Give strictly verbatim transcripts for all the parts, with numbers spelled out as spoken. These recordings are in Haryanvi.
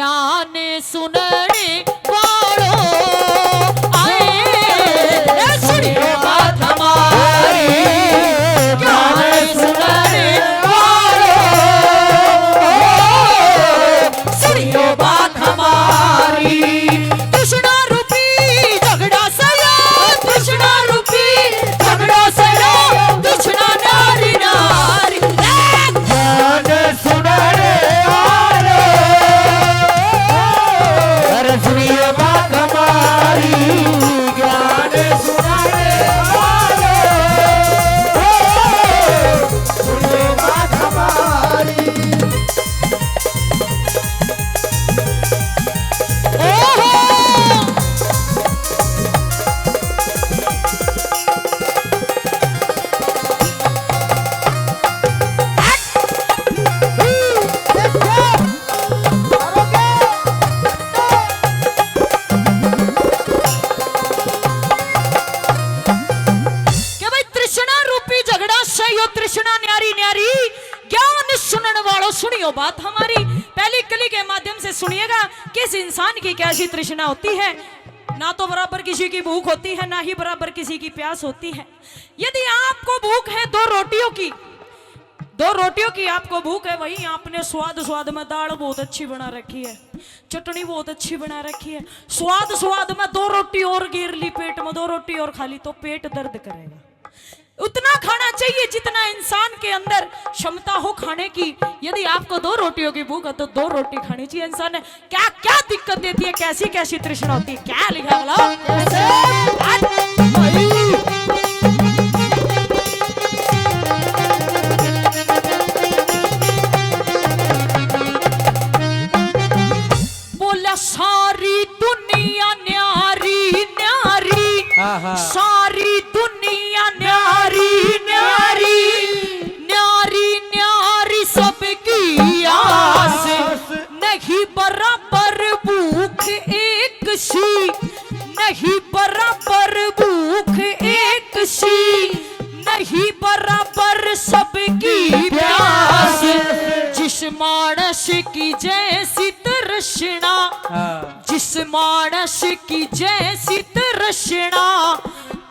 ज्ञान सुनने वालों, आए, ए, सुनियो बात हमारी। ज्ञान सुनने वालों, सुनियो बात हमारी। तृष्णा रूपी झगड़ा सया, तृष्णा रूपी झगड़ा सया, तृष्णा नारी नारी। ए, ज्ञान सुनने वालों, अरे सुनिए बात हमारी, ज्ञान सुनाने वालों, सुनिए बात हमारी। ओहो! के भाई, तृष्णा रूपी झगड़ा सै यो तृष्णा न्यारी न्यारी। ज्ञान सुनने वालों, सुनियो बात हमारी। पहली कली के माध्यम से सुनिएगा, किस इंसान की कैसी तृष्णा होती है। ना तो बराबर किसी की भूख होती है, ना ही बराबर किसी की प्यास होती है। यदि आपको भूख है दो रोटियों की, दो रोटियों की आपको भूख है, वहीं आपने स्वाद स्वाद में दाल बहुत अच्छी बना रखी है, चटनी बहुत अच्छी बना रखी है, स्वाद स्वाद में दो रोटी और गेर ली पेट में, दो रोटी और खा ली तो पेट दर्द करेगा। उतना खाना चाहिए जितना इंसान के अंदर क्षमता हो खाने की। यदि आपको दो रोटियों की भूख है तो दो रोटी खानी चाहिए इंसान ने। क्या क्या दिक्कत देती है, कैसी कैसी तृष्णा होती है, क्या लिखा है बोलो? बोला, सारी दुनिया न्यारी न्यारी, आहा। सारी दुनिया न्यारी न्यारी, न्यारी न्यारी सबकी आस। नहीं बराबर भूख एक सी, नहीं बराबर भूख एक सी, नहीं बराबर सबकी प्यास। जिस मानस की जैसी तृष्णा, हाँ। जिस मानस की जैसी तृष्णा,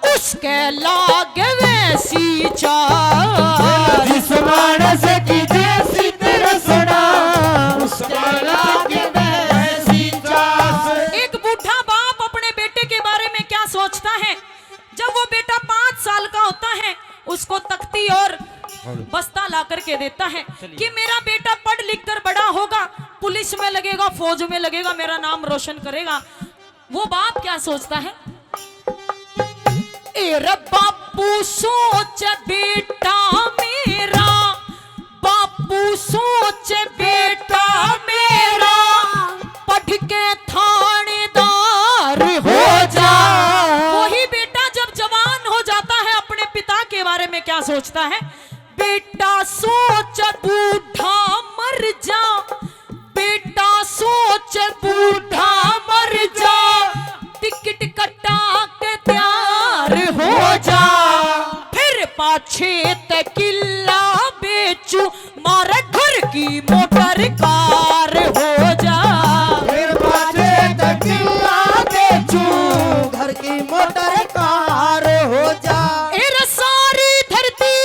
उसके लागे वैसी चास। जिस मानस की जैसी तृष्णा, उसके लागे वैसी चास। एक बूढ़ा बाप अपने बेटे के बारे में क्या सोचता है? जब वो बेटा पाँच साल का होता है, उसको तख्ती और बस्ता ला करके देता है कि मेरा बेटा पढ़ लिख कर बड़ा होगा, पुलिस में लगेगा, फौज में लगेगा, मेरा नाम रोशन करेगा। वो बाप क्या सोचता है? ए रे बापू सोच बेटा मेरा, बापू सोच बेटा मेरा, पढ़ के थानेदार हो जा। वही बेटा जब जवान हो जाता है, अपने पिता के बारे में क्या सोचता है? बेटा सोच बूढ़ा मर जा, बेटा सोच बूढ़ा मर जा, टिकट कटा के तैयार हो जा। फिर पाछे ते किला बेचू, मारे घर की मोटर कार हो जा। फिर पाछे ते किला बेचू, घर की मोटर कार हो जा। ए रे सारी धरती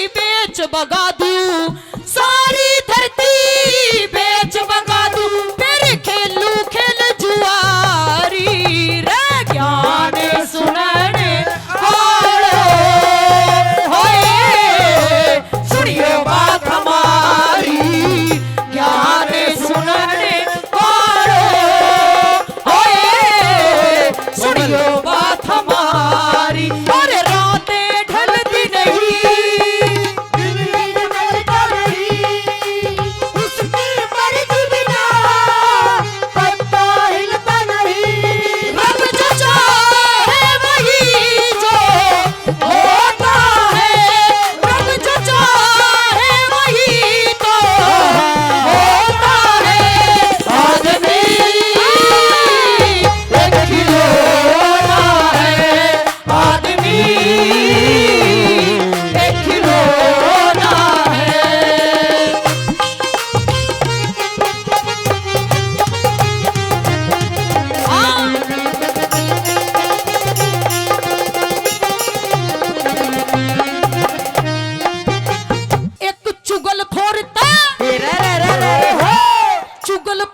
बेच बगा दूं, सारी धरती बेच बगा दूं, फिर खेलू खेल जुआरी। रे ज्ञान सुनने वालों, होए, सुनियो बात हमारी। ज्ञान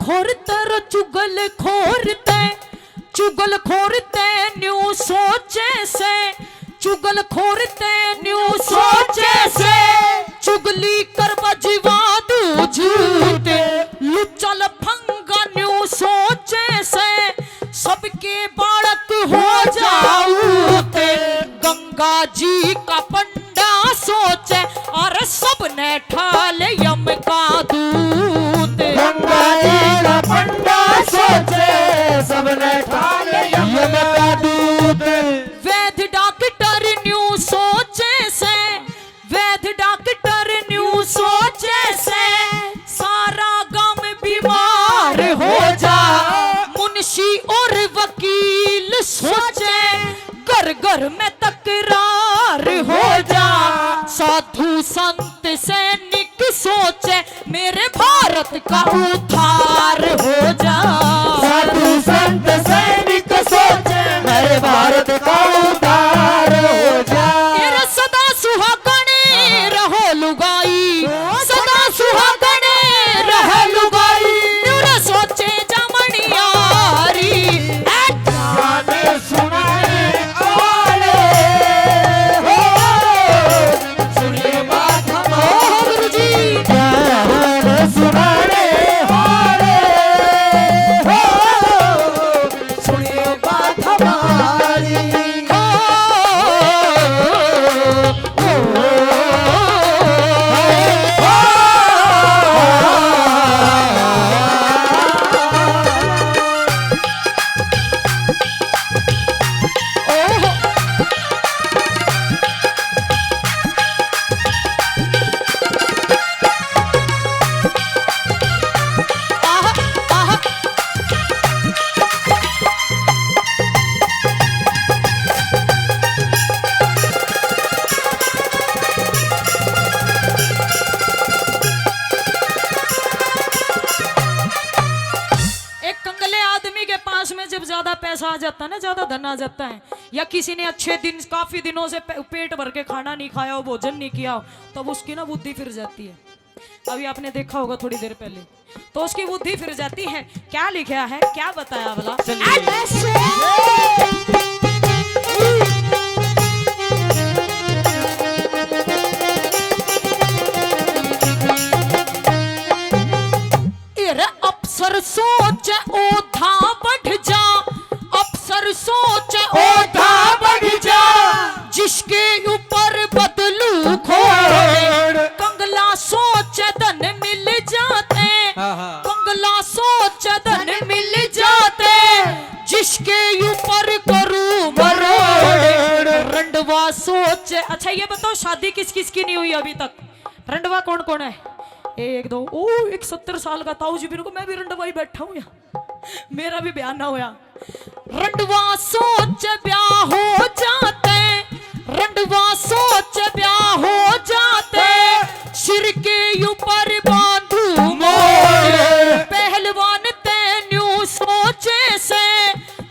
खोर तेरो चुगल खोर ते, चुगल खोर ते न्यू सोचे से, चुगल खोर ते न्यू सोचे से, चुगली कर बजवा दू झूठ, लुच्चा लफंगा न्यू सोचे से, सबके बालक हो जाऊ ते, गंगा जी का पंडा सोचे, अरे सबने ठाल यम का दूत। गंगा जी का पंडा सोचे, सबने ठाल यम का दूत। वैध डॉक्टर न्यू सोचे से, वैध डॉक्टर न्यू सोचे से, सारा गांव बीमार हो जा। मुंशी और वकील सोचे, घर घर में तकरार हो जा। साधु संत सैनिक सोचे, मेरे भारत का उद्धार हो जा। साधु संत सैनिक सोचे, मेरे भारत का उद्धार हो जा। तेरा सदा सुहागण रहो लुगाई, सदा सुहागण रहो लुगाई। न्यू ना सोचे जामणियारी। गाने सुनाए वाले हो, सुनिए बात हमारी। गुरु जी। ज्ञान सुनाने वाले हो, सुनिए बात हमारी। एक कंगले आदमी के पास में जब ज्यादा पैसा आ जाता है ना, ज्यादा धन आ जाता है, या किसी ने अच्छे दिन, काफी दिनों से पे-, पेट भर के खाना नहीं खाया हो, भोजन नहीं किया हो, तब उसकी ना बुद्धि फिर जाती है। अभी आपने देखा होगा थोड़ी देर पहले, तो उसकी बुद्धि फिर जाती है। क्या लिखा है, क्या बताया भला? चलिए। अरे अफसर सोच ओधा बढ़ जा, अफसर सोच ओधा बढ़ जा, जिसके ऊपर बदलू खोड़। कंगला सोच धन मिल जाते, हाँ, हाँ। कंगला सोच धन मिल जाते, जिसके ऊपर करूं मरोड़। रंडवा सोच, अच्छा ये बताओ, शादी किस किस की नहीं हुई अभी तक? रंडवा कौन कौन है? एक, दो, ओ, एक सत्तर साल का ताऊ जी भी, रुको, मैं भी रंडवा ही बैठा हूँ यहाँ, मेरा भी ब्याह ना होया। रंडवा सोच ब्याह हो जाते, रंडवा सोच ब्याह हो जाते, सिर के ऊपर बांधू मोड़। पहलवान ते न्यू सोचे से,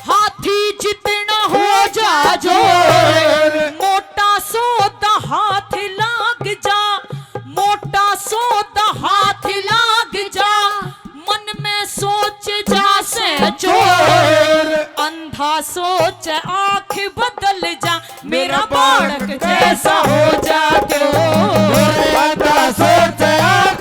हाथी जितना हो जा जोर। मोटा सौदा हाथ लाग जा, मोटा सौदा हाथ लाग जा, मन में सोच जा से चोर। अंधा सोच आंख बदल जा, मेरा बालक जैसा हो जा क्यों। अंधा सोच आंख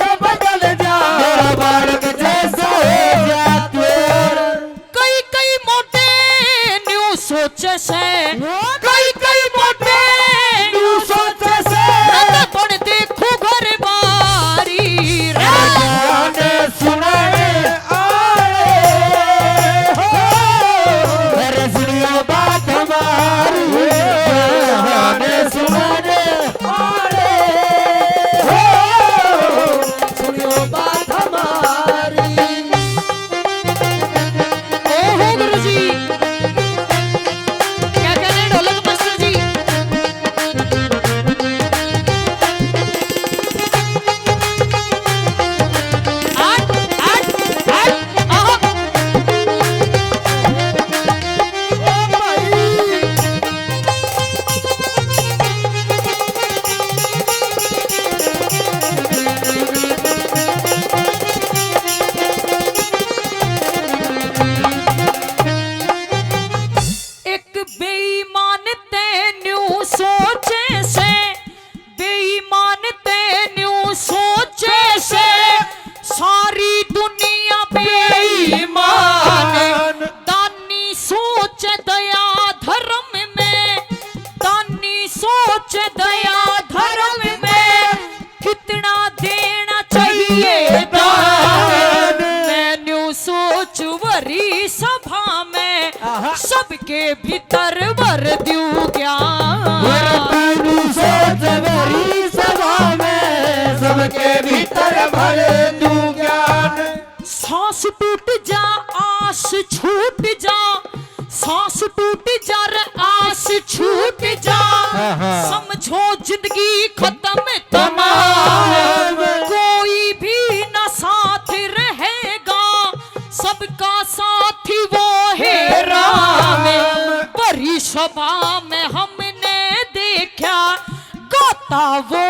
के भीतर भर दूं ज्ञान। मेरे पैनू सोच भरी सभा में, सबके भीतर भर दूं ज्ञान। सांस टूट जा, आस छूट जा, सांस टूट जा रे, आस छूट जा। हाँ, हाँ। समझो जिंदगी खत्म तमाम। कोई भी ना साथ रहेगा, सबका साथी वो है राम। भरी सभा में हमने देखा, गाता वो